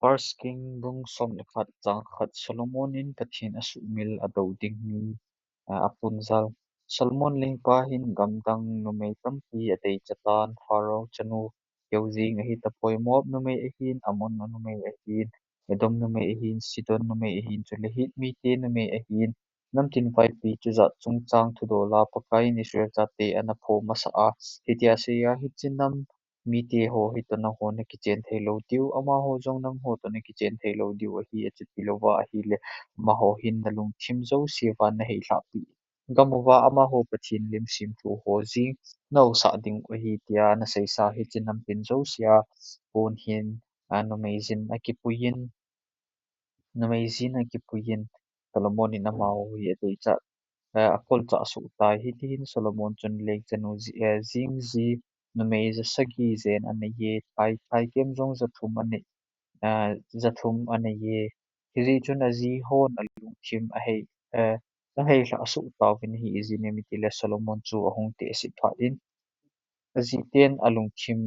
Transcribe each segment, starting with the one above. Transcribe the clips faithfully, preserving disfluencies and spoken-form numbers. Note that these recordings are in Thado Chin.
First King bung som le khat chang khat. Solomon in Pathen asuhmil adou ding mi, ah, apunjal. Solomon lengpa hin gamdang numei tampi adeichatan, Pharaoh chanu keu jing ahi tapoi. Moab numei ahin, Ammon numei ahin, Edom numei ahin, Sidon numei ahin, chule Hit mite numei ahin, namtin vaipi chujat chungchang thudola Pakaiyin Israel chate ana pho masa a, hitia asei a, hiche nam mite ho hi toh nangho nakichen thei lou diu, amaho jong nangho toh nakichen thei lou diu ahi, achuti louva ahile, amaho hin nalungthim jouse uva naheilhahpi gam uva amaho Pathen lim semthu ho jing nausah ding u ahi, tia ana seisa. Hiche namtin jousea kon hin, a, numeijin akipuiyin, numeijin akipuiyin, Solomon in amaho hi adeichat, eh, akolchah soh tai. Hitihin Solomon chun lengchanu ji, eh, jing ji numei ja sagi jen anei e, thai, thaikem jong ja thum anei, eh, ja thum anei e. Hijeh chun aji hon alungthim ahei, eh, aheilhah soh tauvin ahi, ijeh inem itile Solomon chu ahung tehse phat in, ajiten alungthim,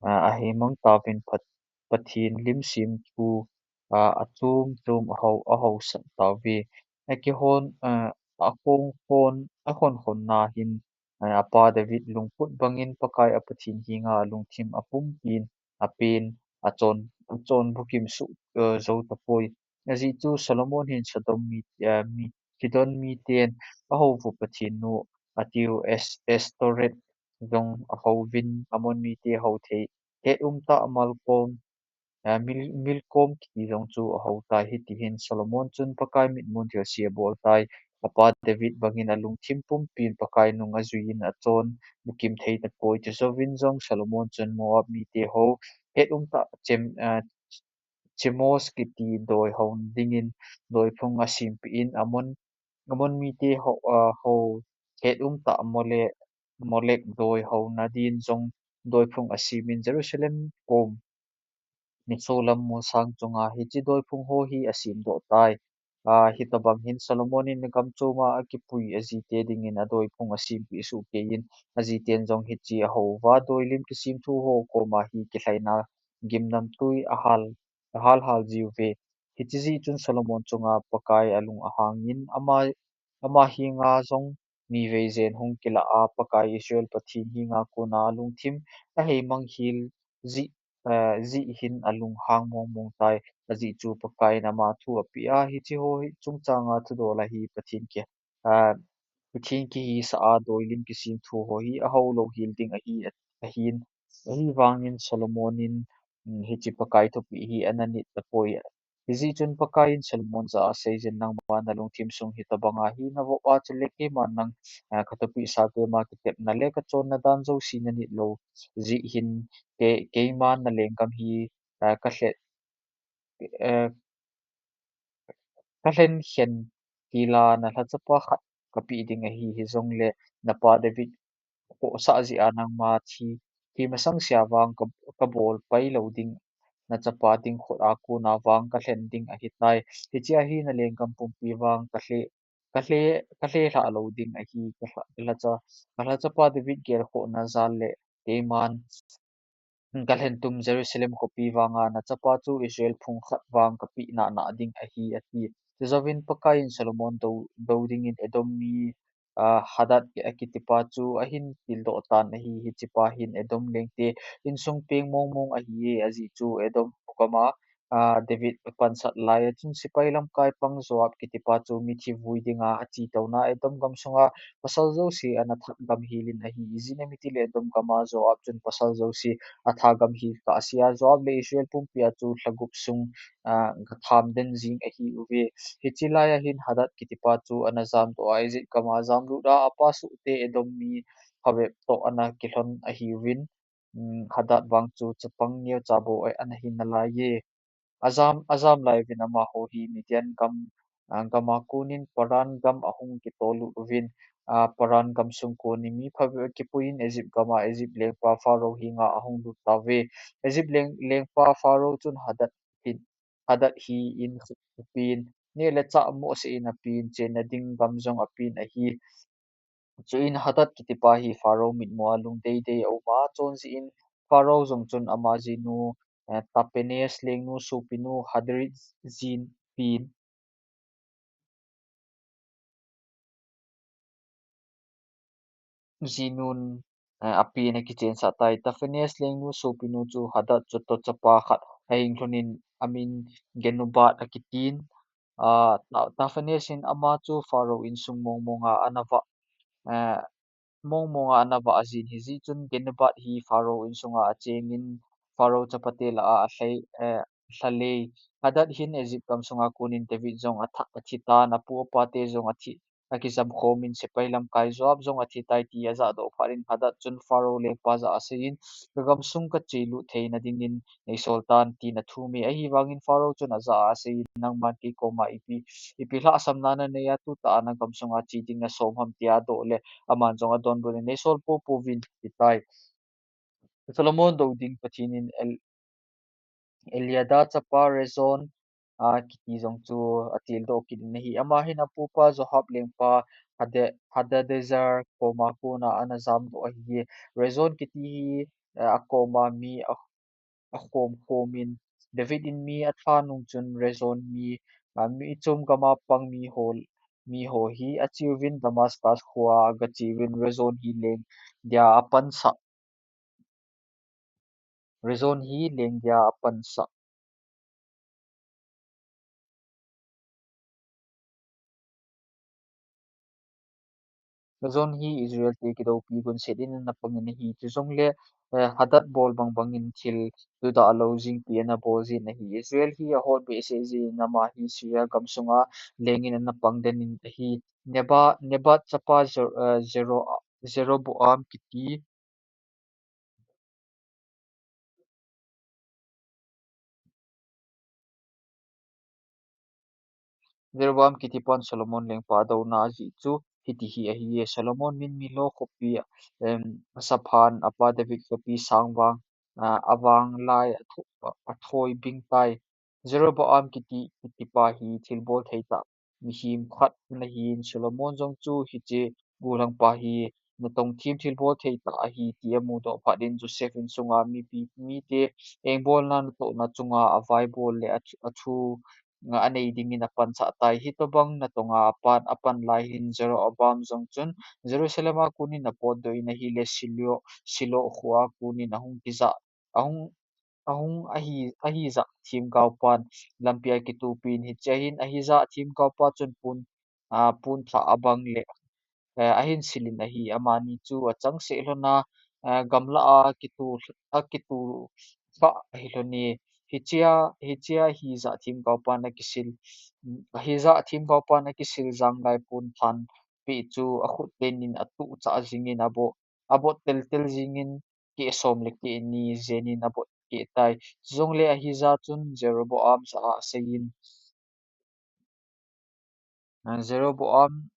ah, ahei mang tauvin Pat-, Pathen lim semthu, ah, achom chom ahou, ahaosah tauve. Akihon, ah, akhon khon, akhon khonna hin, ah, apa David lungput bangin Pakai a Pathen henga alungthim apumpin, apen, achon, achon bukim soh, eh, jou tapoi. Ajeh chu Solomon hin Sodom mi, eh, mi, Sidon miten ahouvu Pathen nu atiu Es-, Ashtoreth jong ahouvin, Ammon mite hou thei, het umtah Malkom, eh, Mil-, Milkom kiti jong chu ahou tai. Hitihin Solomon chun Pakai mitmun thilse abol tai. Apa David bangin alungthim pumpin Pakai nung ajuiyin achon bukim thei tapoi. Chujouvin jong Solomon chun Moab mite hou, het umtah Chem-, eh, Chemosh kiti doi houna dingin doiphung asempeh in, Ammon, Ammon mite hou, ah, hou het umtah Mole-, Molek doi houna din jong doiphung asemin, Jerusalem kom nisolam molsang chunga hiche doiphung ho hi asemdoh tai. Ah, hitobang hin Solomon in gam choma akipui ajite dingin adoiphung asempeh sohkeiyin, ajiten jong hiche ahouva doi lim kisemthu ho koma hi kilhaina gimnamtui ahal, ahal hal jiuve. Hiche jeh chun Solomon chunga Pakai alung ahangin, ama, ama henga jong nivei jen hung kilah a, Pakai Israel Pathen henga kona alungthim ahei mang hel jeh, eh, jeh hin alunghang mong mong tai. Ajeh chu Pakai in ama thu apeh a, hiche ho hi chungchanga thudol ahi, Pathen ki, ah, Pathen kihisah a doi lim kisemthu ho hi ahou lou hel ding ahi, ahin. Ahivangin Solomon in, um, hiche Pakai thupeh hi ana nit tapoi. Hijeh chun Pakai in Solomon jah a aseiyin, nangma nalungthim sung hitobanga hi navop a, chule keiman nang, ah, kathupeh sa, keima kitepna le kachonna dan jouse nanit lou jeh hin, kei, keiman nalenggam hi, ah, kalhe, eh, kalhen khen tila nalhachapa khat kapeh ding ahi, hijongle napa David khohsah jeh a nangma thi, thi masang sea vang ka, kabol pai lou ding, nachapa ding khut a kona vang kalhen ding ahitai. Hichea hi nalenggam pumpi vang kalhe, kalhe, kalhe lhah lou ding ahi, kalha, kalhacha, kalhachapa David gelkhohna jal le keiman kalhen tum Jerusalem khopi vanga nachapa chu Israel phung khat vang kapeh nana ding ahi, ati. Chujouvin Pakai in Solomon dou, dou dingin Edom mi, ah, Hadad ki, akitipa chu ahin tildoh tan ahi. Hichepa hin Edom lengte insung peng mong mong ahiye, ajeh chu Edom gama, ah, David pansat laiya chun sepai lamkai pang Joab kitipa chu mithi vui dinga achetouna Edom gamsunga pasal jouse ana thah gam helin ahi. Ijeh inem itile Edom gama Joab chun pasal jouse atha gam hel kahsea, Joab le Israel pumpia chu lha gup sung, ah, gatham den jing ahiuve. Hiche laiya hin Hadad kitipa chu ana jamdoh a, Egypt gama jamlut a, apa sohte Edom mi phabep toh ana kilhon ahiuvin, um, Hadad vang chu chapang neocha bou ana hi nalaiye. Ajam, ajam laiuvin amaho hi Midian gam, ah, gama konin Paran gam ahung kitollut uvin, ah, Paran gamsung konin mi phabep akipuiyin Egypt gama Egypt lengpa Pharaoh henga ahung lut tauve. Egypt leng, lengpa Pharaoh chun Hadad hin, Hadad hi in khopin, neh le chah mohseh in apen, chenna ding gam jong apen ahi. Chuin Hadad kitipa hi Pharaoh mitmua lungdei dei auma, chonjeh in Pharaoh jong chun ama jinu, eh, Tapenes lengnu sopinu Hadad jin pin, jinun, eh, apin akichensah tai. Tapenes lengnu sopinu chu Hadad chutoh chapa khat ahing lhonin amin Genubat akitin. Ah, Ta-, Tapenes in ama chu Pharaoh insung mongmonga anava, eh, mongmonga anava ajin hijeh chun Genubat hi Pharaoh insunga achengin Pharaoh chapate lah a alhai, eh, lhalei. Hadad hin Egypt gamsunga konin David jong atha-, athitan, apu apate jong athi, akijam khomin sepai lamkai Joab jong athitai ti ajahdoh phat in Hadad chun Pharaoh lengpa jah a aseiyin, kagamsung kachelut theina dingin neisoltan tin athum e. Ahivangin Pharaoh chun ajah a aseiyin, nangman kei koma ipi, ipi lhahsamna nanei a tutah a nagamsunga che ding nasom ham tia adoh le, aman jong adonbut in neisol popouvin atitai. Solomon dou ding Pathen in El-, Eliada chapa Rezon, a, kiti jong chu atildoh kit in ahi. Ama hin apupa Joab lengpa Hade-, Hadadezer koma kona ana jamdoh ahi. Rezon kiti hi, eh, akoma mi a, akhom khomin David in mi atha nung chun Rezon mi, a, mi chom gama pang miho, miho hi acheuvin Damascus khoa agacheuvin Rezon hi leng dia apansah. Rezon hi leng dia apansah. Rezon hi Israel te kidoupi gunset in ana pangin ahi. Chujongle, eh, Hadad bol bangbangin thil tudah lou jingpi ana bol jin ahi. Israel hi ahot behseh jin ama hi Syria gamsunga lengin ana pang den in ahi. Neba-, Nebat chapa Jer-, eh, Jero-, Jeroboam kiti Jeroboam kitipan Solomon lengpa adouna ajeh chu hiti hi ahiye. Solomon min Milo khopi, em, asaphan apa David khopi sang vang, a, avang lai atho-, athoi bing tai. Jeroboam kiti, kitipa hi thilbol theitah mihem khat ana hin, Solomon jong chu hiche golhangpa hi natong them thilbol theitah ahi ti amudoh phat in Joseph insunga mipi, mite engbolna natohna chunga avaibol le athu, athu nga anei dingin apansah tai. Hitobang natonga apan, apan lai hin Jeroboam jong chun Jerusalem a konin apotdoh in ahile Silo, Silo khoa konin ahung kijah, ahung, ahung ahi, Ahijah themgaopan lampi a kitupin hichea hin Ahijah themgaopa chun pon, a, pon thah abang le, eh, ahin silin ahi. Amani chu achangseh lhona, eh, gamlah a kitu, akitu kha ahi lhone. Hichea, hichea Ahijah themgaopan akisil, Ahijah themgaopan akisil janglai pon thanpeh chu akhut tenin atuhchah jingin abo, abot teltel jingin keh som le keh ni jenin abot keh tai. Chujongle Ahijah chun Jeroboam jah a aseiyin, a, Jeroboam,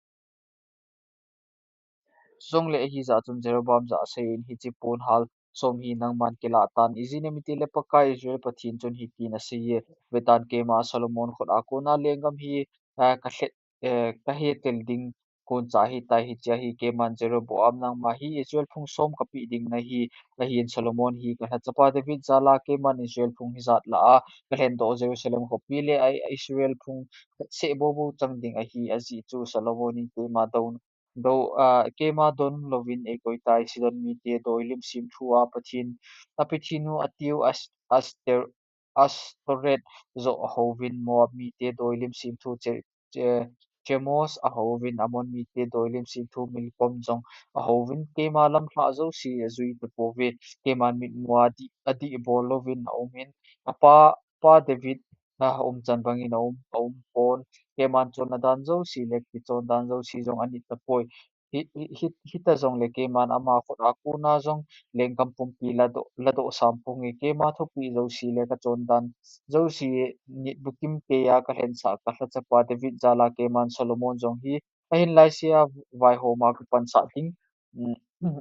chujongle Ahijah chun Jeroboam jah a aseiyin, hiche pon hal som hi nangman kilah tan. Ijeh inem itile Pakai Israel Pathen chun hitin aseiye, vetan keima Solomon khut a kona lenggam hi, a, kalhet, eh, kahetel ding koncha ahitai, hichea hi keiman Jeroboam nangma hi Israel phung som kapeh ding nahi, ahin Solomon hi kalha chapa David jal a keiman Israel phung hijat lah a kalhendoh Jerusalem khopi le a Israel phung seh boubou chang ding ahi, ajeh chu Solomon in keima don, do, a, keima don louvin eikoi tai, Sidon mite doilim semthu a Pathen, a Pathen u atiu As-, Aster-, Ashtoreth joh ahouvin, Moab mite doilim semthu Che-, Che-, Chemosh ahouvin, Ammon mite doilim semthu Milkom jong ahouvin, keima lamlhah jouse ajui tapouve. Keiman mitmu a adih, adih bol louvin aumin, apa, apa David a umchan bangin aum, aumpon. Keiman chonna dan jouse le kichon dan jouse jong anit tapoi. Hi, hi, hi, hita jongle keiman ama khut a kona jong lenggam pumpi ladoh, ladoh sam ponge. Keima thupeh jouse le kachon dan jouse nit bukim keiya kalhensah kalha chapa David jal a keiman Solomon jong hi ahin laisea vaihoma kapansah ding, um,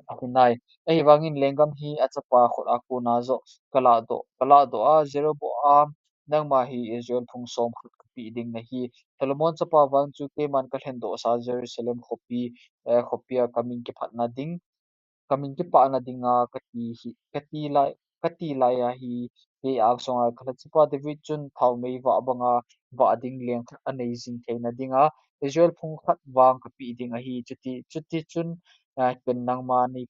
ahi nai. Ahivangin lenggam hi achapa khut a kona joh kalahdoh, kalahdoh a, Jeroboam, nangma hi Israel phung som khat kapeh ding nahi. Solomon chapa vang chu keiman kalhendohsa Jerusalem khopi, eh, khopia kamin kipatna ding, kamin kipahna dinga kati hi, kati lai, kati lai ahi, kei angsunga kalhachapa David chun thaomei vah banga vah ding leng khat anei jing theina dinga Israel phung khat vang kapeh ding ahi, chuti, chuti chun, aa, ken nangma nei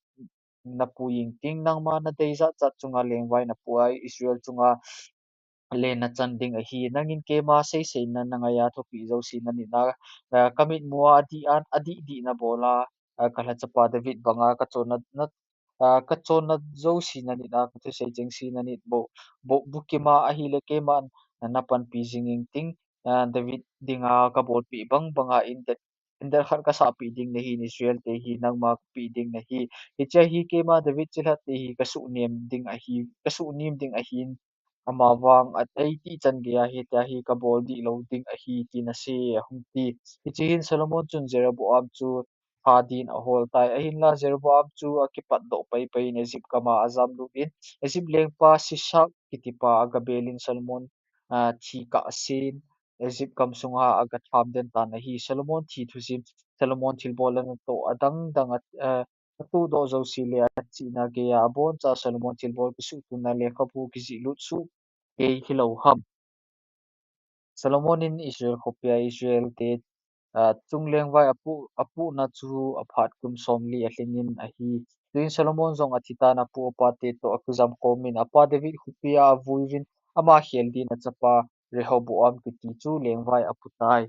napui ingting, nangma nadei jat jat chunga lengvai napua Israel chunga len nachan ding ahi. Nangin keima seiseina nangaiya thupeh jouse nanit a, aa, kamitmua adih an, adih dih nabola, aa, kalhachapa David banga kachonna, na, aa, kachonna jouse nanit a, kathusei chengse nanit bou, bou, bukima ahile keiman napanpi jing ingting, aa, David dinga kabolpeh bang banga indet, indet khat kasahpeh ding nahin, Israel te hi nangma kapeh ding nahi. Hichea hi keima David chilhah te hi kasuhnem ding ahi, kasuhnem ding ahin, amavang a, eiti chan geiya hitia hi kabol dihlou ding ahi, tin asei ahung ti. Hiche hin Solomon chun Jeroboam chu phadin ahol tai. Ahinla Jeroboam chu akipatdoh paipai in Egypt gama ajamlut in, Egypt lengpa Shishak kitipa agabel in Solomon, aa, thi kahsen Egypt gamsunga agatham den tan ahi. Solomon thi thusim, Solomon thilbol natoh adang dang a, aa, atuhdoh jouse le achihna geiya aboncha Solomon thilbol kisuhtona lekhabu kijihlut soh kei hilou ham. Solomon in Israel khopia Israel te, aa, chung lengvai apoh, apohna chu aphat kum somli alhingin ahi. Chuin Solomon jong athitan apu apate toh akijam khomin apa David khopia avuiyun ama khel din achapa Rehoboam kiti chu lengvai apotai.